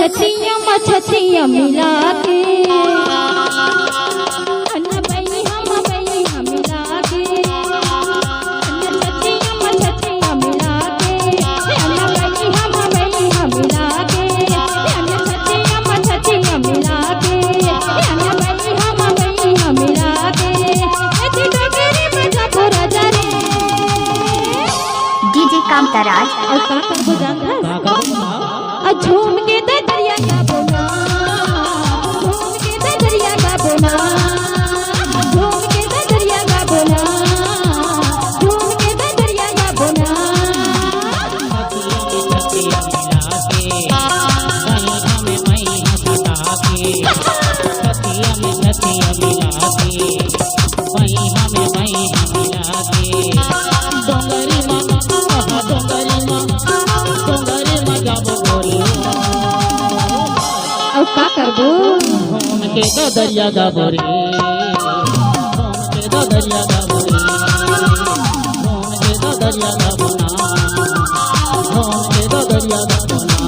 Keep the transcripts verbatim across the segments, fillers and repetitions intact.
छतिया म छतिया मिला के, अन्न बई हम बई हम मिला के, अन्न छतिया म छतिया मिला के, अन्न बई हम बई हम मिला के, अन्न छतिया म छतिया मिला के, अन्न बई हम बई हम मिला के, ए डोकरी बजा पूरा जरे। डीजे कामताराज। अउ का करबो जानथस? का करबो? आ झूम के ददरिया गाबो ना, झूम के ददरिया गाबो ना, झूम के ददरिया गाबो ना, झूम के ददरिया गाबो ना। छतिया में छतिया मिला के, मैया में मैया सटा के, छतिया में छतिया मिला के, मैया में मैया मिला के, डोंगरी मा, डोंगरी मा, डोंगरी मा गाबो गोरी। अउ का करबो? घूम के ददरिया गाबो रे, घूम के ददरिया गाबो रे, घूम के ददरिया गाबो ना, घूम के ददरिया गाबो ना।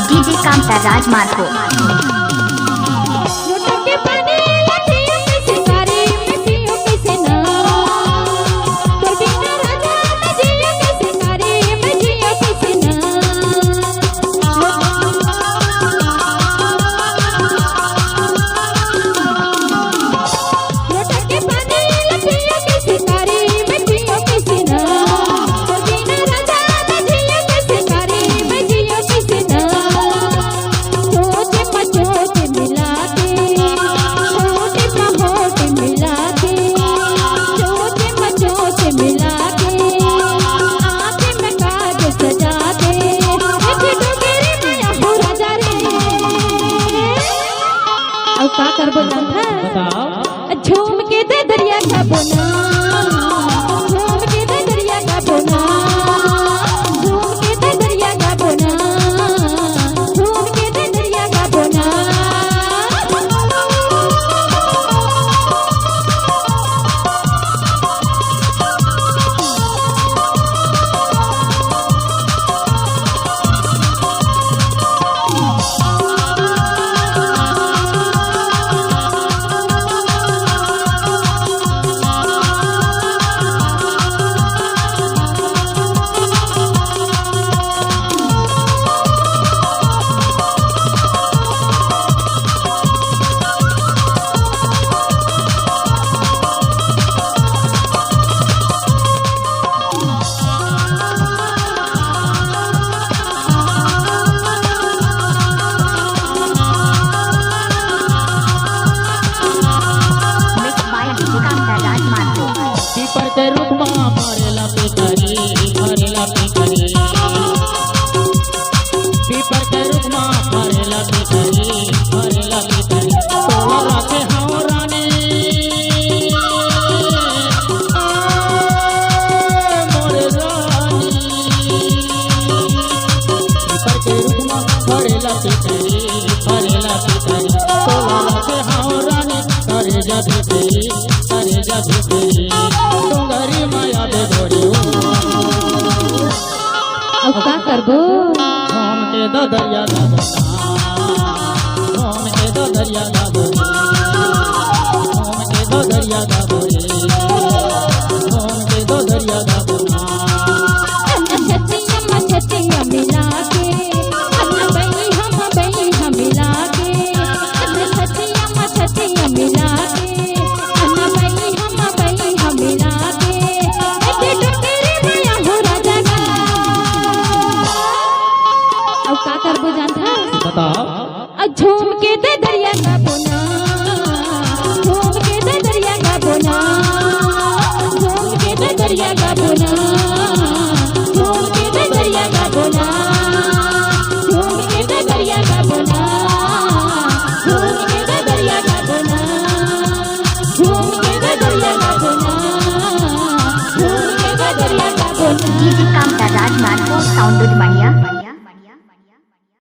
डीजे कामता राजमार्ग को। लोटा के पानी ला पियो कइसे, तारी में पियो कइसे ना। तोर बिना राजा मैं जियो कइसे, तारी में जियो कइसे ना। लोटा के पानी ला पियो कइसे, तारी में पियो कइसे ना। तोर बिना राजा मैं जियो कइसे, तारी में जियो कइसे ना। चोंच म चोंच मिला के, होंठ म होंठ मिला के, चोंच म चोंच मिला के, आँख म काजल सजा के, एक डोकरी म आहो राजा रे। अउ का करबो जानथस? बताओ। झूम के ददरिया गाबो ना, झूम के ददरिया गाबो ना, झूम के ददरिया गाबो ना, झूम के ददरिया गाबो ना। Mixed by डीजे कामता राजमार्ग। पीपर के रुख मा फरेला पिपरी, फरेला पिपरी। पीपर के रुख मा फरेला पिपरी, फरेला पिपरी। तोला राखे हँव रानी। आ, मोरे रानी। पीपर के रुख मा फरेला पिपरी, फरेला पिपरी। तोला राखे हँव रानी, करेजा भितरी, करेजा भितरी। डोंगरी माया बेगोरी। अउ का करबो? घूम के ददरिया गाबो ना, घूम के ददरिया गाबो रे, घूम के ददरिया गाबो रे, घूम के ददरिया गाबो ना। छतिया म छतिया मिला के, हम बई हम बई हम मिला के, छतिया म छतिया मिला के, हम बई हम बई हम मिला के, एक डोकरी म आहो राजा गा। के दे दरिया का बोना, घूम के दे दरिया का बोना, घूम के दे दरिया का बोना, घूम के दे दरिया का बोना, घूम के दे दरिया का बोना, घूम के दे दरिया का बोना, घूम के दे दरिया का बोना, घूम के दे दरिया का बोना। DJ Kamta Raj Marco, Sound Good Mania।